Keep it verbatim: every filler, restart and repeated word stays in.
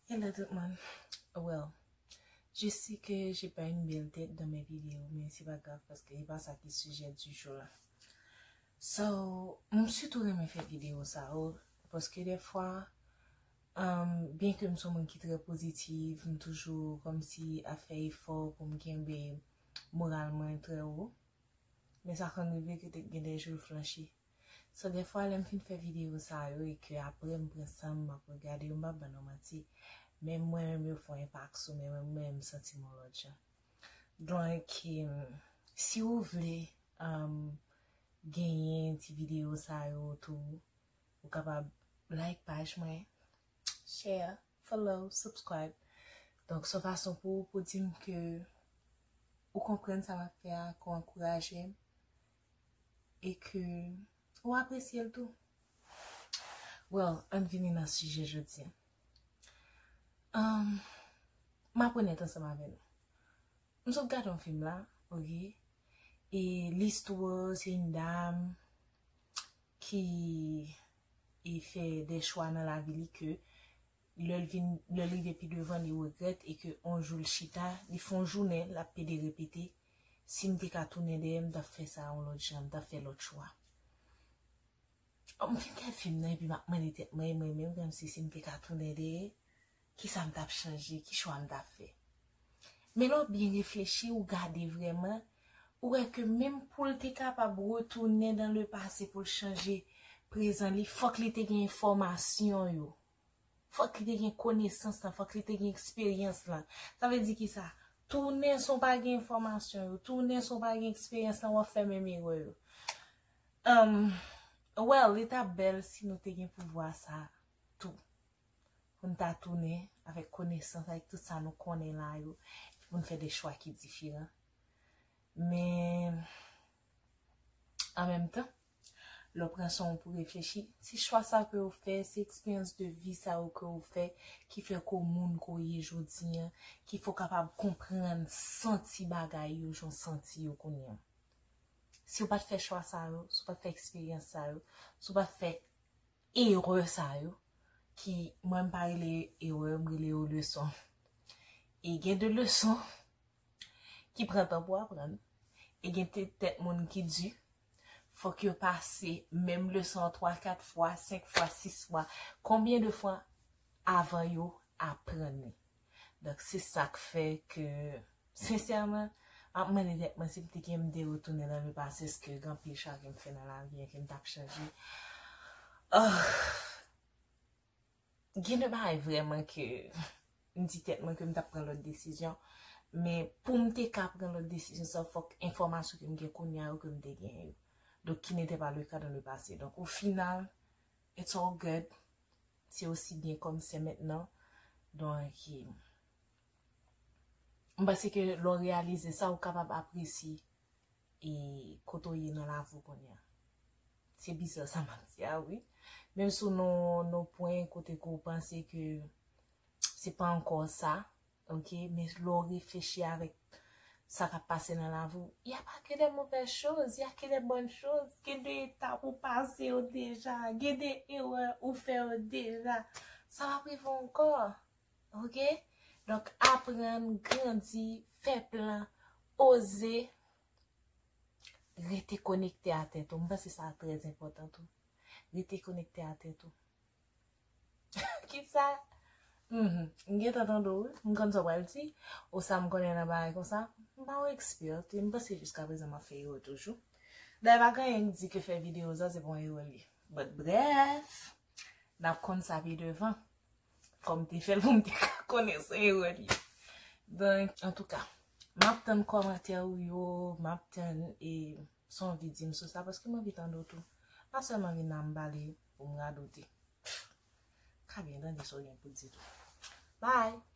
Hello tout moun. Well, je sais que j'ai pas une belle tête dans mes vidéos, mais c'est pas grave parce que c'est pas ça qui est sujet du jour là. So, m sitou renmen fè videyo sa yo, paske dèfwa, um, byen ke m se yon moun ki trè pozitif, m toujou kòmsi ap fè efò pou m kenbe moral mwen trè wo. Men sa konn rive ke te gen de jou l flanchi. So, dèfwa, lè m fin fè videyo sa yo e ke apre m pran san m, m ap regade yo, m p ap ba nou manti. Men mwen menm yo fè yon enpak sou mwen, mwen menm m santi m yon lòt jan. Donk, em, si w vle, em, genyen ti videyo sa yo tou, ou kapab like paj mwen, share, follow, subscribe. Donk, se yon fason pou, pou di m ke ou konprann sa m ap fè a, ke w ankouraje m, e ke ou apresye l tou. Well, ann vini nan sijè jodi a. Um, m ap onèt ansanm avè nou. M sot gade yon fim la, ok? E listwa se yon dam ki e fè de chwa nan lavi li ke lè l vin, lè l rive pi devan, li regrèt e ke yon jou l chita, li fè yon jounen, l ap pede repete, si m te ka tounen dèyè, m t ap fè sa yon lòt jan, m t ap fè lòt chwa. M fin gade fim nan epi m ap mande tèt mwen, mwen menm, kòmsi si m te ka tounen dèyè, kisa m t ap chanje, ki chwa m t ap fè. Men lè w byen reflechi, ou gade vrèman, ou wè ke menm pou l te kapab retounen dans le passé pou l chanje prezan li, fòk li te gen enfòmasyon yo. Fòk li te gen konesans lan, fòk li te gen eksperyans lan. Sa vle di kisa? Tounen san w pa gen enfòmasyon yo, tounen san w pa gen eksperyans lan, w ap fè menm erè yo. Um, well, li t ap bèl si nou te gen pouvwa sa tou. Pou n ta tounen avèk konesans, avèk tout sa nou konnen la yo, pou n fè de chwa ki diferan. Men, an menm tan, lè w pran san w pou reflechi, se chwa sa ke w fè, se eksperyans de vi sa yo ke w fè, ki fè ke w moun ke w ye jodi a, ki fè w kapab konprann, santi bagay yo jan w santi yo kounye a. Si w pa t fè chwa sa yo, si w pa t fè eksperyans sa yo, si w pa t fè erè sa yo, ki mwen m pa rele erè, m rele yo leson. E gen de leson ki pran tan pou aprann. E gen te tèt moun ki di, fòk yo pase menm leson an twa, kat fwa, senk fwa, sis fwa, konbyen de fwa avan yo aprann li. Donk, se sa k fè ke, sensèman, m ap mande tèt mwen si m te gen m te retounen nan le pase, èske gen anpil chwa ke m fè nan lavi an ke m t ap chanje. Ah, gen de bagay vrèman ke m di tèt mwen ke m t ap pran lòt desizyon. Men pou m te ka pran lòt desizyon sa, fòk enfòmasyon ke m gen kounye a yo ke m te genyen yo. Donk, qui n'était pas le cas dans le passé. Donk, au final, it's all good. Se osi byen kòm se mentnan. Donk, m panse ke lè w reyalize sa, ou kapab apresye e kote w ye nan lavi w kounye a. Se biza sa m ap di a, wi. Menm si w nan, nan pwen kote ke w panse ke se pa ankò sa, ok, men lè w reflechi avèk sa k ap pase nan lavi w, y a pas que des mauvaises choses, y a que des bonnes choses, gen de etap ou pase yo deja, gen de erè ou fè yo deja. Sa p ap rive w ankò, ok? Donk, aprann, grandi, fè plan, oze, rete konekte a tèt ou. M panse sa trè enpòtan tou. Rete konekte a tèt ou. Kisa? Mhm. M gentan tande w, wi. M konn sa w pral di. Ou sa m konnen nan bagay konsa. M pa yon ekspè, m panse jiskaprezan m ap fè erè toujou. Dayè, pa gen anyen ki di ke fè videyo sa, se pa yon erè li ye. But bref, n ap konn sa pi devan. Kòm te fè l pou m te ka konnen se erè li ye. Donk, antouka, m ap tann kòmantè ou yo, m ap tann e sa w anvi di m sou sa, paske m anvi tande w tou. Pa sèlman vin la m pale pou m radote. Ka byen tande sa w gen pou di tou. Bye!